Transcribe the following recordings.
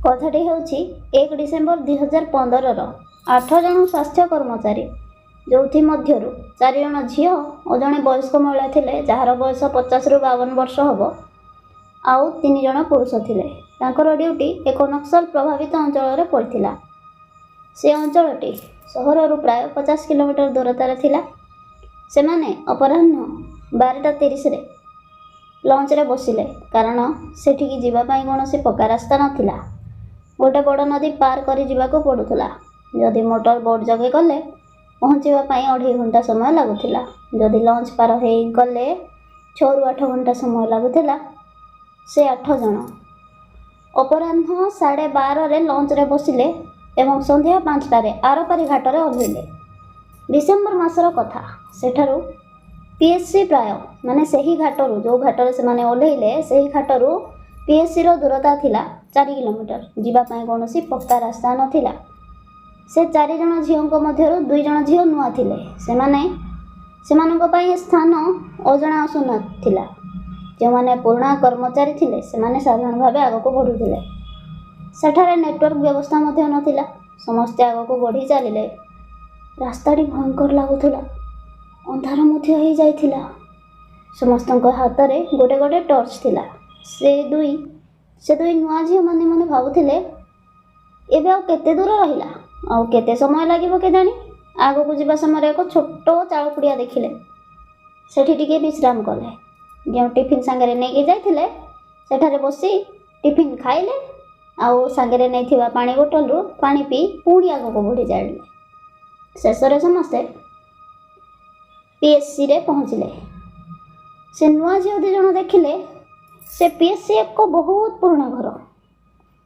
କଥାଟି ହେଉଛି 1 ଡିସେମ୍ବର 2015ର। 8 ଜଣ ସ୍ୱାସ୍ଥ୍ୟ କର୍ମଚାରୀ, ଯେଉଁଥି ମଧ୍ୟରୁ ଚାରିଜଣ ଝିଅ ଓ ଜଣେ ବୟସ୍କ ମହିଳା ଥିଲେ, ଯାହାର ବୟସ 50ରୁ 52 ବର୍ଷ ହେବ, ଆଉ ତିନି ଜଣ ପୁରୁଷ ଥିଲେ। ତାଙ୍କର ଡ୍ୟୁଟି ଏକ ନକ୍ସଲ ପ୍ରଭାବିତ ଅଞ୍ଚଳରେ ପଡ଼ିଥିଲା। ସେ ଅଞ୍ଚଳଟି ସହରରୁ ପ୍ରାୟ 50 କିଲୋମିଟର ଦୂରତାରେ ଥିଲା। ସେମାନେ ଅପରାହ୍ନ 12ଟା 30ରେ ଲଞ୍ଚରେ ବସିଲେ, କାରଣ ସେଠିକି ଯିବା ପାଇଁ କୌଣସି ପକ୍କା ରାସ୍ତା ନଥିଲା। ଗୋଟେ ବଡ଼ ନଦୀ ପାର କରି ଯିବାକୁ ପଡ଼ୁଥିଲା। ଯଦି ମୋଟର ବୋଟ୍ ଯୋଗେ ଗଲେ, ପହଞ୍ଚିବା ପାଇଁ ଅଢ଼େଇ ଘଣ୍ଟା ସମୟ ଲାଗୁଥିଲା। ଯଦି ଲଞ୍ଚ ପାର ହେଇ ଗଲେ, 6ରୁ 8 ଘଣ୍ଟା ସମୟ ଲାଗୁଥିଲା। ସେ 8 ଜଣ ଅପରାହ୍ନ 12:30ରେ ଲଞ୍ଚରେ ବସିଲେ ଏବଂ ସନ୍ଧ୍ୟା 5ଟାରେ ଆରପାରି ଘାଟରେ ଓହ୍ଲେଇଲେ। ଡିସେମ୍ବର ମାସର କଥା। ସେଠାରୁ ପିଏଚସି ପ୍ରାୟ, ମାନେ ସେହି ଘାଟରୁ, ଯେଉଁ ଘାଟରେ ସେମାନେ ଓହ୍ଲେଇଲେ, ସେହି ଘାଟରୁ ପିଏଚସିର ଦୂରତା ଥିଲା 4 କିଲୋମିଟର। ଯିବା ପାଇଁ କୌଣସି ପକ୍କା ରାସ୍ତା ନଥିଲା। ସେ ଚାରିଜଣ ଝିଅଙ୍କ ମଧ୍ୟରୁ ଦୁଇ ଜଣ ଝିଅ ନୂଆ ଥିଲେ। ସେମାନଙ୍କ ପାଇଁ ଏ ସ୍ଥାନ ଅଜଣା ଅଶୁଣା ଥିଲା। ଯେଉଁମାନେ ପୁରୁଣା କର୍ମଚାରୀ ଥିଲେ, ସେମାନେ ସାଧାରଣ ଭାବେ ଆଗକୁ ବଢ଼ୁଥିଲେ। ସେଠାରେ ନେଟୱାର୍କ ବ୍ୟବସ୍ଥା ମଧ୍ୟ ନଥିଲା। ସମସ୍ତେ ଆଗକୁ ବଢ଼ି ଚାଲିଲେ। ରାସ୍ତାଟି ଭୟଙ୍କର ଲାଗୁଥିଲା। ଅନ୍ଧାର ମଧ୍ୟ ହେଇଯାଇଥିଲା। ସମସ୍ତଙ୍କ ହାତରେ ଗୋଟେ ଗୋଟେ ଟର୍ଚ୍ଚ ଥିଲା। ସେ ଦୁଇ ନୂଆ ଝିଅ ମନେ ମନେ ଭାବୁଥିଲେ, ଏବେ ଆଉ କେତେ ଦୂର ରହିଲା, ଆଉ କେତେ ସମୟ ଲାଗିବ କେଜାଣି? ଆଗକୁ ଯିବା ସମୟରେ ଏକ ଛୋଟ ଚାଳ କୁଡ଼ିଆ ଦେଖିଲେ। ସେଠି ଟିକେ ବିଶ୍ରାମ କଲେ। ଯେଉଁ ଟିଫିନ୍ ସାଙ୍ଗରେ ନେଇକି ଯାଇଥିଲେ, ସେଠାରେ ବସି ଟିଫିନ୍ ଖାଇଲେ ଆଉ ସାଙ୍ଗରେ ନେଇଥିବା ପାଣି ବୋଟଲରୁ ପାଣି ପିଇ ପୁଣି ଆଗକୁ ବଢ଼ି ଚାଲିଲେ। ଶେଷରେ ସମସ୍ତେ ପିଏଚସିରେ ପହଞ୍ଚିଲେ। ସେ ନୂଆ ଝିଅ ଦୁଇ ଜଣ ଦେଖିଲେ, ସେ ପିଏଚସି ଏକ ବହୁତ ପୁରୁଣା ଘର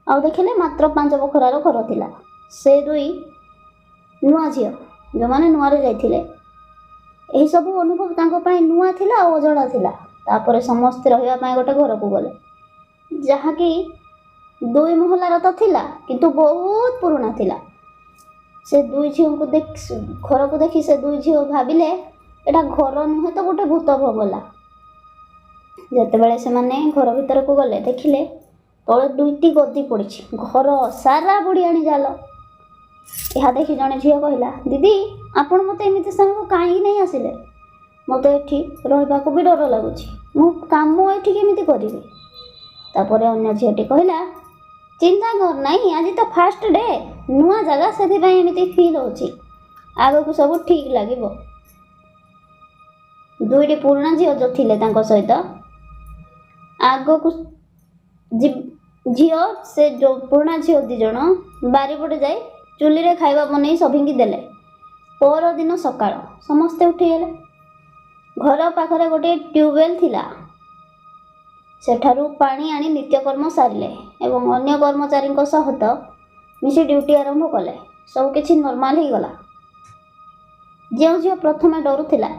ଆଉ ଦେଖିଲେ ମାତ୍ର ପାଞ୍ଚ ବଖରାର ଘର ଥିଲା। ସେ ଦୁଇ ନୂଆ ଝିଅ, ଯେଉଁମାନେ ନୂଆରେ ଯାଇଥିଲେ, ଏହିସବୁ ଅନୁଭବ ତାଙ୍କ ପାଇଁ ନୂଆ ଥିଲା ଆଉ ଅଜଣା ଥିଲା। ତାପରେ ସମସ୍ତେ ରହିବା ପାଇଁ ଗୋଟେ ଘରକୁ ଗଲେ, ଯାହାକି ଦୁଇ ମହଲାର ତ ଥିଲା, କିନ୍ତୁ ବହୁତ ପୁରୁଣା ଥିଲା। ସେ ଦୁଇ ଝିଅଙ୍କୁ ଦେଖି, ଘରକୁ ଦେଖି ସେ ଦୁଇ ଝିଅ ଭାବିଲେ, ଏଇଟା ଘର ନୁହେଁ ତ ଗୋଟେ ଭୂତ ବଙ୍ଗଳା। ଯେତେବେଳେ ସେମାନେ ଘର ଭିତରକୁ ଗଲେ, ଦେଖିଲେ ତଳେ ଦୁଇଟି ଗଦି ପଡ଼ିଛି। ଘର ସାରା ବୁଢ଼ିଆଣୀ ଜାଲ। ଏହା ଦେଖି ଜଣେ ଝିଅ କହିଲା, "ଦିଦି, ଆପଣ ମୋତେ ଏମିତି ସ୍ଥାନକୁ କାହିଁକି ନେଇ ଆସିଲେ? ମୋତେ ଏଠି ରହିବାକୁ ବି ଡର ଲାଗୁଛି। ମୁଁ କାମ ଏଠି କେମିତି କରିବି?" ତାପରେ ଅନ୍ୟ ଝିଅଟି କହିଲା, "ଚିନ୍ତା କର ନାହିଁ, ଆଜି ତ ଫାଷ୍ଟ ଡେ, ନୂଆ ଜାଗା, ସେଥିପାଇଁ ଏମିତି ଫିଲ୍ ହେଉଛି। ଆଗକୁ ସବୁ ଠିକ୍ ଲାଗିବ।" ଦୁଇଟି ପୁରୁଣା ଝିଅ ଯେଉଁ ଥିଲେ ତାଙ୍କ ସହିତ ଆଗକୁ ଝିଅ, ସେ ଯେଉଁ ପୁରୁଣା ଝିଅ ଦୁଇ ଜଣ ବାରିପଟେ ଯାଇ ଚୁଲିରେ ଖାଇବା ବନେଇ ସଭିଙ୍କି ଦେଲେ। ପରଦିନ ସକାଳ ସମସ୍ତେ ଉଠିଗଲେ। ଘର ପାଖରେ ଗୋଟିଏ ଟ୍ୟୁବୱେଲ୍ ଥିଲା। ସେଠାରୁ ପାଣି ଆଣି ନିତ୍ୟକର୍ମ ସାରିଲେ ଏବଂ ଅନ୍ୟ କର୍ମଚାରୀଙ୍କ ସହିତ ମିଶି ଡ୍ୟୁଟି ଆରମ୍ଭ କଲେ। ସବୁ କିଛି ନର୍ମାଲ ହେଇଗଲା। ଯେଉଁ ଝିଅ ପ୍ରଥମେ ଡରୁଥିଲା,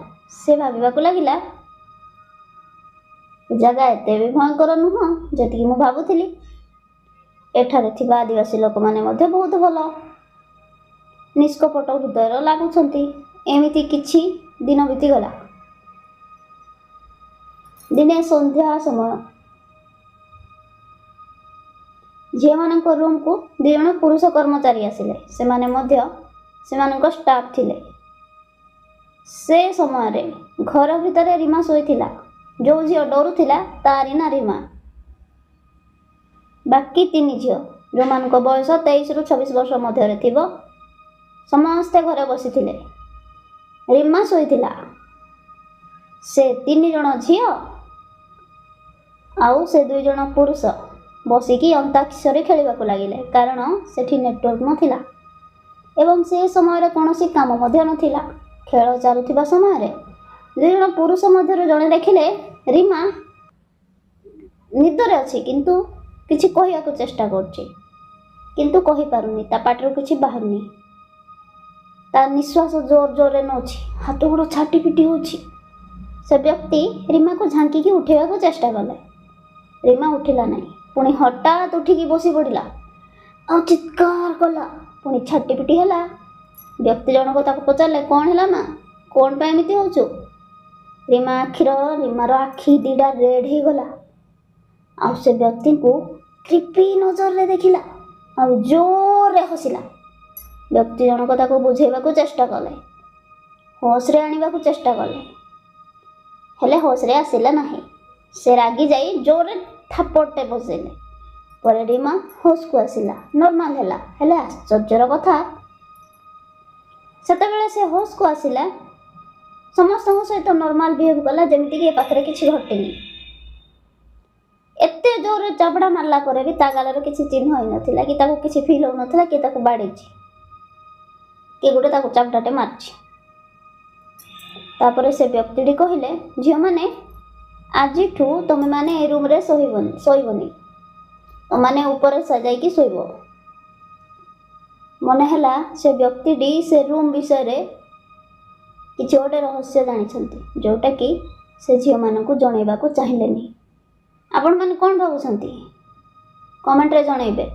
ସେ ଭାବିବାକୁ ଲାଗିଲା, ଏ ଜାଗା ଏତେ ବି ଭୟଙ୍କର ନୁହଁ ଯେତିକି ମୁଁ ଭାବୁଥିଲି। ଏଠାରେ ଥିବା ଆଦିବାସୀ ଲୋକମାନେ ମଧ୍ୟ ବହୁତ ଭଲ, ନିଷ୍କପଟ ହୃଦୟର ଲାଗୁଛନ୍ତି। ଏମିତି କିଛି ଦିନ ବିତିଗଲା। ଦିନେ ସନ୍ଧ୍ୟା ସମୟ ଝିଅମାନଙ୍କ ରୁମକୁ ଦୁଇ ଜଣ ପୁରୁଷ କର୍ମଚାରୀ ଆସିଲେ। ସେମାନେ ମଧ୍ୟ ସେମାନଙ୍କ ଷ୍ଟାଫ୍ ଥିଲେ। ସେ ସମୟରେ ଘର ଭିତରେ ରୀମା ଶୋଇଥିଲା। ଯେଉଁ ଝିଅ ଡରୁଥିଲା, ତାରି ନାଁ ରୀମା। ବାକି ତିନି ଝିଅ, ଯେଉଁମାନଙ୍କ ବୟସ 23ରୁ 26 ବର୍ଷ ମଧ୍ୟରେ ଥିବ, ସମସ୍ତେ ଘରେ ବସିଥିଲେ। ରୀମା ଶୋଇଥିଲା। ସେ ତିନି ଜଣ ଝିଅ ଆଉ ସେ ଦୁଇ ଜଣ ପୁରୁଷ ବସିକି ଅନ୍ତାକ୍ଷରୀ ଖେଳିବାକୁ ଲାଗିଲେ, କାରଣ ସେଠି ନେଟୱାର୍କ ନଥିଲା ଏବଂ ସେ ସମୟରେ କୌଣସି କାମ ମଧ୍ୟ ନଥିଲା। ଖେଳ ଚାଲୁଥିବା ସମୟରେ ଦୁଇ ଜଣ ପୁରୁଷ ମଧ୍ୟରୁ ଜଣେ ଦେଖିଲେ, ରୀମା ନିଦରେ ଅଛି, କିନ୍ତୁ କିଛି କହିବାକୁ ଚେଷ୍ଟା କରୁଛି, କିନ୍ତୁ କହିପାରୁନି। ତା ପାଟିରୁ କିଛି ବାହାରୁନି। ତା ନିଶ୍ୱାସ ଜୋର ଜୋରରେ ନେଉଛି, ହାତ ଗୋଡ଼ ଛାଟି ପିଟି ହେଉଛି। ସେ ବ୍ୟକ୍ତି ରୀମାକୁ ଝାଙ୍କିକି ଉଠେଇବାକୁ ଚେଷ୍ଟା କଲେ। ରୀମା ଉଠିଲା ନାହିଁ। ପୁଣି ହଠାତ୍ ଉଠିକି ବସି ପଡ଼ିଲା ଆଉ ଚିତ୍କାର କଲା। ପୁଣି ଛାଟି ପିଟି ହେଲା। ବ୍ୟକ୍ତି ଜଣକ ତାକୁ ପଚାରିଲେ, "କ'ଣ ହେଲା ମା? କ'ଣ ପାଇଁ ଏମିତି ହେଉଛୁ?" ରୀମାର ଆଖି ଦିଟା ରେଡ୍ ହେଇଗଲା ଆଉ ସେ ବ୍ୟକ୍ତିଙ୍କୁ କ୍ରିପି ନଜରରେ ଦେଖିଲା। ଆଉ ଜୋରରେ ହସିଲା। ବ୍ୟକ୍ତି ଜଣକ ତାକୁ ବୁଝେଇବାକୁ ଚେଷ୍ଟା କଲେ, ହୋସରେ ଆଣିବାକୁ ଚେଷ୍ଟା କଲେ, ହେଲେ ହୋସରେ ଆସିଲା ନାହିଁ। ସେ ରାଗି ଯାଇ ଜୋରରେ ଥାପଡ଼ଟେ ବସେଇଲେ। ପରେ ରିମା ହୋସକୁ ଆସିଲା, ନର୍ମାଲ ହେଲା। ହେଲେ ଆଶ୍ଚର୍ଯ୍ୟର କଥା, ସେତେବେଳେ ସେ ହୋସକୁ ଆସିଲା, ସମସ୍ତଙ୍କ ସହିତ ନର୍ମାଲ ବିହେଭ୍ କଲା, ଯେମିତିକି ଏ ପାଖରେ କିଛି ଘଟିନି। ଏତେ ଜୋରରେ ଚାପଡ଼ା ମାରିଲା ପରେ ବି ତା ଗାଲରେ କିଛି ଚିହ୍ନ ହେଇନଥିଲା କି ତାକୁ କିଛି ଫିଲ୍ ହେଉନଥିଲା କି ତାକୁ ବାଡ଼େଇଛି, କିଏ ଗୋଟେ ତାକୁ ଚାପଡ଼ାଟେ ମାରିଛି। ତାପରେ ସେ ବ୍ୟକ୍ତିଟି କହିଲେ, ଝିଅମାନେ, ଆଜିଠୁ ତୁମେମାନେ ଏ ରୁମ୍ରେ ଶୋଇବନି, ତୁମମାନେ ଉପରେ ସଜାଇକି ଶୋଇବ। ମନେ ହେଲା ସେ ବ୍ୟକ୍ତିଟି ସେ ରୁମ୍ ବିଷୟରେ କିଛି ଗୋଟେ ରହସ୍ୟ ଜାଣିଛନ୍ତି, ଯେଉଁଟାକି ସେ ଝିଅମାନଙ୍କୁ ଜଣେଇବାକୁ ଚାହିଁଲେନି। ଆପଣମାନେ କ'ଣ ଭାବୁଛନ୍ତି, କମେଣ୍ଟରେ ଜଣେଇବେ।